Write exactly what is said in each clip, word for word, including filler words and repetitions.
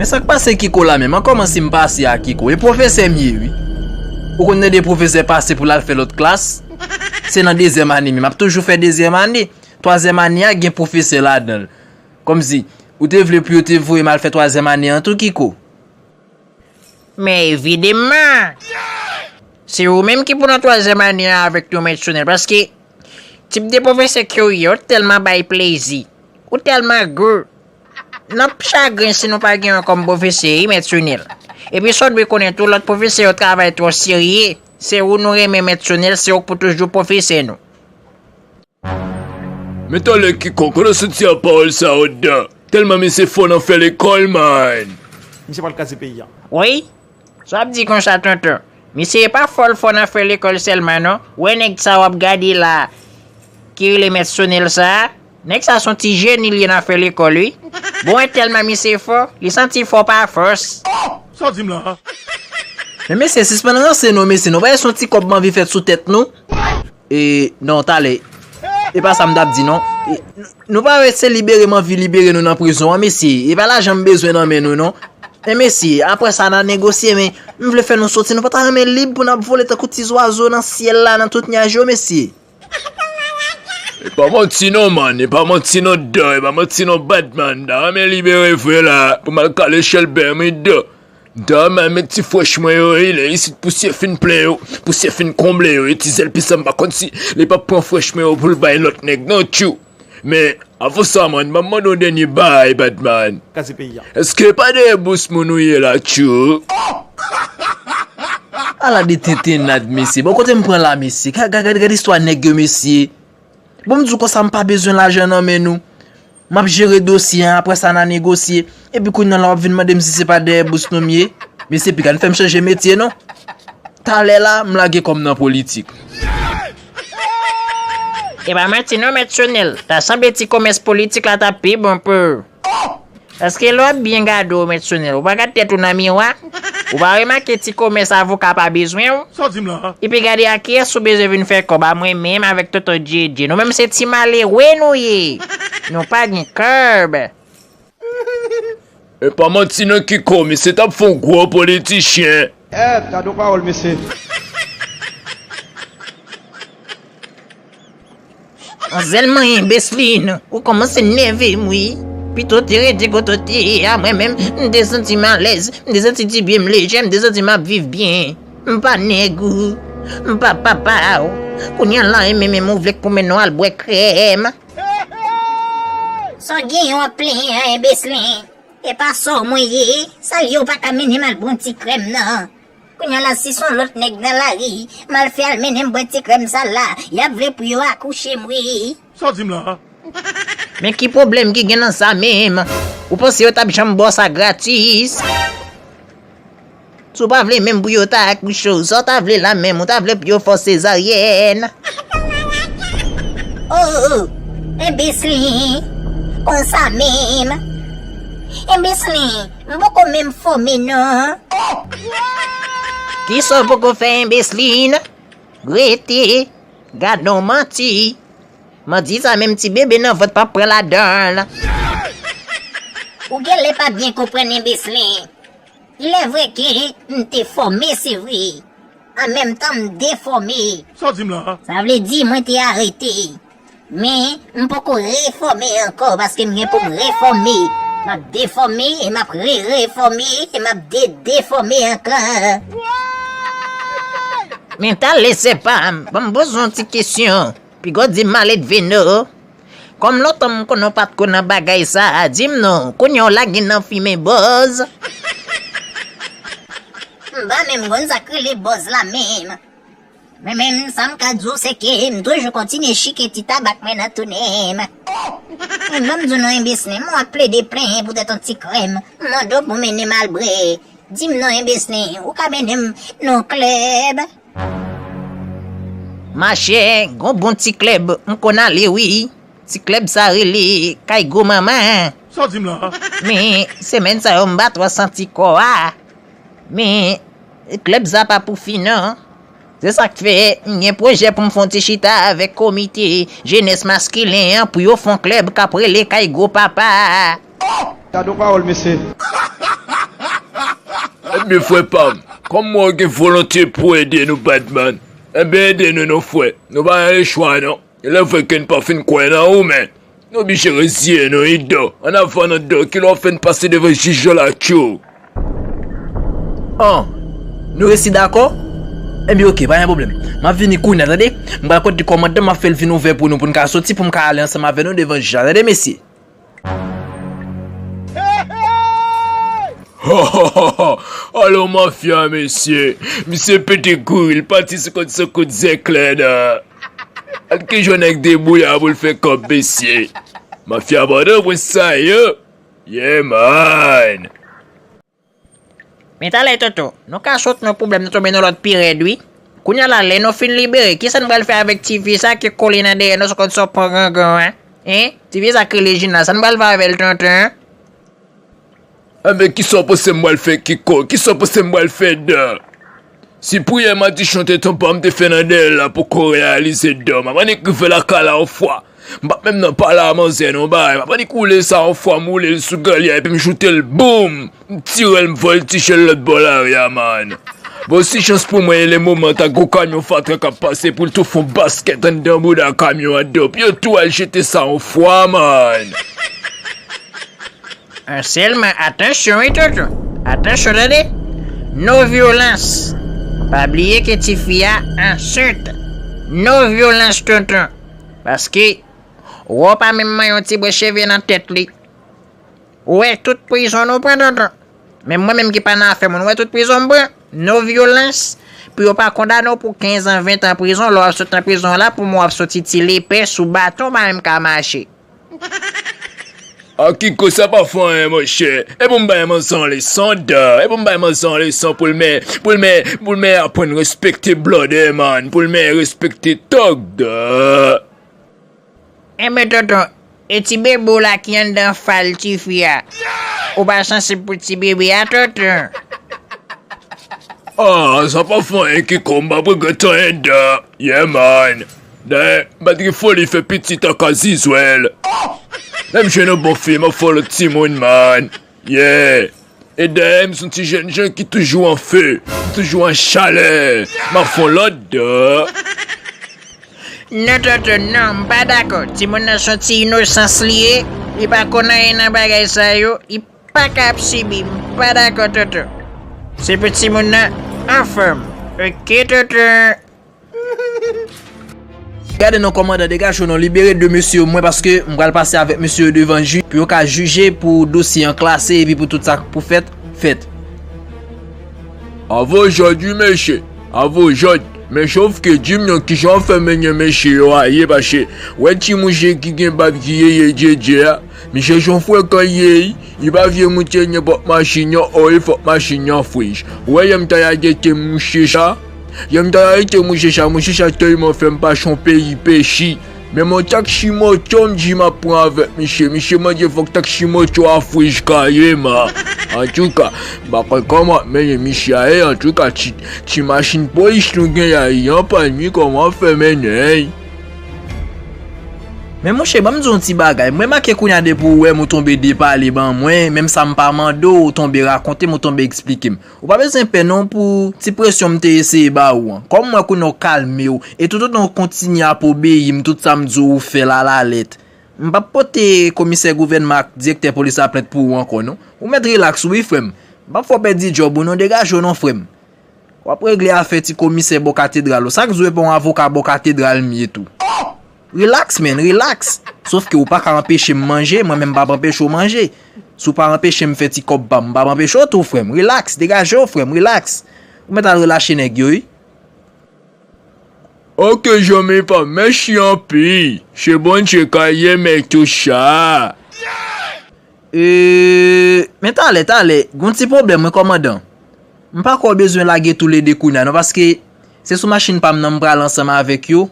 Men sa k pase Kiko la menm, an kòman si m pase a Kiko? E pwofesè m ye wi. Ou konn tande pwofesè pase pou l al fè lòt klas? Se nan dezyèm ane, men m ap toujou fè dezyèm ane. Twazyèm ane a gen pwofesè ladan l. Kòmsi, ou te vle pou yo te voye m al fè twazyèm ane an tou Kiko? Men evideman! Se ou menm ki pou nan twazyèm ane an avèk nou, Mèt Chonèl, paske tip de pwofesè ke w ye, ou tèlman bay plezi, ou tèlman gou. N ap chagren si nou pa gen yon kòm pwofesè, wi, Mèt Chonèl. Epi sa w dwe konnen tou, lòt pwofesè yo travay twò serye. Se ou nou renmen, Mèt Chonèl, se ou k pou toujou pwofesè nou. Men talè Kiko, kote w soti ak pawòl sa yo anndan? Tèlman misye fò nan fè lekòl, man. Misye pral kraze peyi a. Wi, sa w ap di konsa, tonton? Misye pa fò l fò nan fè lekòl sèlman, non. Wè nèg sa w ap gade la, ki rele Mèt Chonèl sa a, nèg sa se yon ti jeni l ye nan fè lekòl, wi. Bon, e tèlman misye fò, li santi fò pa fòs. Oh! Sa w di m la? Men mesye, sispann ranse non, mesye. Nou pa wè se yon ti kòb m anvi fèt sou tèt nou? E, non, talè. E pa sa m t ap di, non. E, n-, nou pa wè se libere m anvi libere nou nan prizon an, mesye. E pa lajan m bezwen nan men nou, non. E, mesye, apre sa, n a negosye, men m vle fè nou soti. Nou pa ta renmen lib pou n ap vole tankou ti zwazo nan syèl la, nan tout nyaj yo, mesye. E pa manti non, man. E pa manti non, Dan. E pa manti non, Batman. M ta renmen libere vre la. Pou m al kale chèlbè m, wi, Dan. Dam, men ti frèch mwen yo, wi, lè isit pousyè fin plen yo, pousyè fin konble yo, e ti zèl pis la m pa konn si li p ap pran frèch mwen yo pou l bay lòt nèg, non, tchou. Men, avan sa, man, m ap mande w dènye bagay, Batman. Kraze peyi a. Èske pa dèyè bous moun ou ye la, tchou? Ala de tentennad, mesye. Bon, kote m pran la, mesye? Gad, gad, gad, gad istwa nèg yo, mesye. Bon, m di w konsa, m pa bezwen lajan nan men nou. M ap jere dosye an, apre sa, n a negosye. Epi kounye a la, w ap vin mande m si se pa dèyè bous nou m ye. Mesye, piga n fè m chanje metye, non. Talè la, m lage kò m nan politik. E pa manti non, Mèt Chonèl. Ta sanble ti komès politik la t ap pi bon pou ou. Paske lè w ap byen gade w, Mèt Chonèl, ou pa gad tèt ou nan miwa? Ou pa remake ti komès avoka pa bezwen w? Sa w di m la? Epi gade a kiyès ou bezwen vin fè kòb, a mwen menm avèk tonton Djedje. Nou menm se ti malere nou ye. Nou pa gen kòb. E pa manti non Kiko, misye t ap fè yon gwo politichyen. Eh, gade yon pawòl, mesye. An zèl manyen Beslin, ou kòmanse nève m wi. Pito w te rete kote w te ye a, mwen menm, m te santi m alèz, m te santi ti pye m lejè, m te santi m ap viv byen. M pa nèg ou, m pa papa w. Kounye a la, e menm, menm ou vle k pou mennen w al bwè krèm. Sa w genyen w ap plenyen an, enbeslin? E pa sò mwen ye, sa l ye w pa ka mennen m al bwè yon ti krèm nan. Kounye a la, si se yon lòt nèg nan lari, m al fè al mennen m bwè ti krèm sa la, y ap vle pou yo akouche m wi. Sa w di m la? Men ki pwoblèm ki gen nan sa menm? Ou panse yo t ap janm ba w sa gratis? Si w pa vle menm pou yo ta akouche w, sa w ta vle la menm? Ou ta vle pou yo fè w sezaryèn? Oh, enbeslin, konsa menm. Enbeslin, m poko menm fòme non. Kisa w poko fè, enbeslin? Rete, gad on manti. Manti sa menm ti bebe nan vant p ap pran ladan l. Ou genlè pa byen konprann, enbeslin. Il est vrai ke m te fòme, se vre. An menm tan, m defòme. Sa w di m la? Sa vle di, mwen te arete. Men, m poko refòme ankò, paske m gen pou m refòme. M ap defòme, e m ap re-refòme, e m ap de-defòme ankò. Men talè, sè pa m, ban m poze w yon ti kesyon. Piga w di m maledve non. Kòm lontan m konnen w pa t ko nan bagay sa a, di m non, kounye a w lage nan fimen bòz. M pa menm konn sa k rele bòz la menm. Men menm sa m ka di w, se ke m toujou kontinye chike ti tabak mwen nan tou nen m. Men ban m di w non, enbeslin, m w ap plede plenyen poutèt yon ti krèm. M mande w pou mennen m al bwè. Di m non, enbeslin, ou ka mennen m nan yon klèb? Machè, gon bon ti klèb m konn ale wi. Ti klèb sa rele Kay Gwo Manman. Sa w di m la? Men, semèn sa yo m pa twò santi kò a. Men, klèb sa pa pou fi non. Se sa k fè, m gen pwojè pou m fè yon ti chita avèk komite jenès maskilen an pou yo fè yon klèb k ap rele Kay Gwo Papa. Gade yon pawòl, mesye. Ebyen, frè pa m, kòm mwen gen volonte pou ede nou, Batman, ebyen, ede nou non, frè. Nou pa gen lechwa non. Lè vre ke n pa fin kwè nan ou, men nou oblije reziye nou, wi, Dò. Annavan non, Dò, kilè w ap fè n pase devan jij yo la, tchou? An, nou resi dakò? Ebyen, oke, pa gen pwoblèm. M ap vini kounye a, tande. M pral kote kòmandan, m ap fè l vin ouvè pou nou, pou n ka soti, pou m ka ale ansanm avè nou devan jij la, tande, mesye. Alò, mafya, mesye. Misye pete kouri, l pati sou kont, sou kont zèklè, non. Gad kijan nèg debouya pou l fè kòb, mesye. Mafya pandan pran sa yo. Yeah, man. Men talè, Toto, nou ka sot nan pwoblèm, nou tonbe nan lòt pi rèd, wi. Kounye a la, lè nou fin libere, kisa n pral fè avèk ti fi sa ki kole nan dèyè nou sou kont sa pran gangan an? Hein? Ti fi sa k rele Jina, sa n pral fè avè l, tonton? Enben, kisa w panse m pral fè, Kiko? Kisa w panse m pral fè, Dò? Si priyè madichon tonton pa m te fè nan dèyè l la poko reyalize, Dò, m ap annik rive lakay la yon fwa. M p ap menm nan pale a manzè non, bay. M ap annik woule sa yon fwa, m woule l sou galya epi m choute l, boum! M tire l, m vòltije l lòt bò lari a, man. Bon, si chans pou mwen, e le moman ta gwo kamyon fatra k ap pase pou l tou fon baskèt anndan bouda kamyon an, dòp. Yo tou al jete sa yon fwa, man. An sèlman, atansyon, wi, tonton. Atansyon, tande. No vyolans. Pa bliye ke tifi a ansent. No vyolans, tonton. Paske, wè w pa menm manyen yon ti bwen cheve nan tèt li. Ou wè tout prizon nou pran, tonton. Men mwen menm ki pa nan afè moun, ou wè tout prizon m pran. No vyolans. Pou yo pa kondane w pou kenz an, ven tan prizon, lè w ap sot nan prizon la, pou mwen w ap soti ti lepè sou baton, w pa menm ka mache. A Kiko, sa pa fè anyen, monchè. E pou m bay manzè yon leson, Dò. E pou m bay manzè yon leson pou l men, pou l men, pou l men aprann respekte blòdè, man. Pou l men respekte tòg, Dò. Enben, tonton, e ti bebe w la ki anndan fal tifi a? Ou pa sansib pou ti bebe a, tonton? Ah, sa pa fè anyen, Kiko, m p ap regrèt anyen, Dò. Yeah, man. Dayè, m pa t gen foli fè pitit ak Azizwèl. Lè m jwenn yon bon fi, m ap fè yon lòt timoun, man. Yeah. E dayè, m se yon ti jènjan ki toujou an fe, m toujou an chalè. M ap fè yon lòt, Dò. Non, tonton, non, m pa dakò. Timoun nan se yon ti inosans li ye. Li pa konn anyen nan bagay sa yo. Li pa ka ap sibi. M pa dakò, tonton. Se pou timoun nan anfòm. Oke, tonton. Gade non, kòmandan, degaje w non, libere de mesye yo mwen, paske m pral pase avèk mesye yo devan jij pou yo ka jije, pou dosye an klase epi pou tout sa k pou fèt, fèt. Avò jòd wi, mesye. Avò jòd. Men chofke, di m non, kijan w fè mennen mesye yo a ye, paske wè ti mouche ki gen bab ki yeye djedje a, misye se yon frekan li ye wi. Li pa vle moute nenpòt machin non, o, li fòk machin nan frech. Ou wè yè m ta arete mouche sa? Yè m ta arete mouche sa, mouche sa tèlman fè m pase yon peripechi. Men mon taksi moto m di m ap pran avèk misye. Misye mande fòk taksi moto a frech kareman. Antouka, m pa konn kòman w ap mennen misye a ye, antouka, ti, ti machin polis nou gen la, li an pàn wi, kòman w ap fè mennen l? Men monchè, ban m di w yon ti bagay. M remake kounye a depi w wè m, ou tonbe depale ban mwen, menm sa m pa mande w, ou tonbe rakonte m, ou tonbe eksplike m. Ou pa bezwen pè non pou ti presyon m te eseye ba ou an. Kòm m wè kounye a w kalme w, e toutotan w kontinye ap obeyi m, tout sa m di w ou fè l alalèt, m p ap pote komisè gouvènman ak direktè polis la plent pou ou ankò non. Ou mèt rilaks wi, frè m. M p ap fè w pèdi djòb ou non, degaje w non, frè m. W ap regle afè ti komisè bò katedral ou. Sa k di w e pa yon avoka bò katedral m ye tou? Rilaks, man, rilaks. Sòf ke ou pa ka anpeche m manje, mwen menm m p ap anpeche w manje. Si w pa anpeche m fè ti kòb pa m, m p ap anpeche w tou, frè m. Rilaks, degaje w, frè m, rilaks. Ou mèt al relache nèg yo, wi. Oke, zanmi pa m, mèsi anpil. Se Bondye k ap remèt ou sa. E, men talè, talè, gon ti pwoblèm, wi, kòmandan. M pa kwè w bezwen lage toulede kounye a, non, paske se sou machin pa m nan m pral ansanm avèk yo.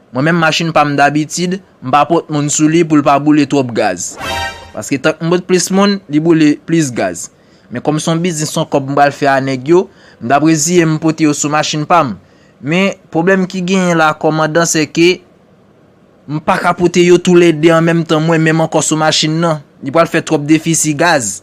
Mwen menm, machin pa m dabitid, m pa pot moun sou li pou l pa boule twòp gaz. Paske tank m pot plis moun, li boule plis gaz. Men kòm se yon biznis, se yon kòb m pral fè a nèg yo, m t ap reziye m pote yo sou machin pa m. Men, pwoblèm ki genyen la, kòmandan, se ke m pa ka pote yo toulede an menm tan mwen menm ankò sou machin nan. Li pral fè twòp defisi gaz.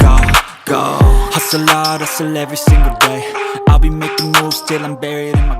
go, go. Hustle hard, hustle every single day. I'll be making moves till I'm buried in my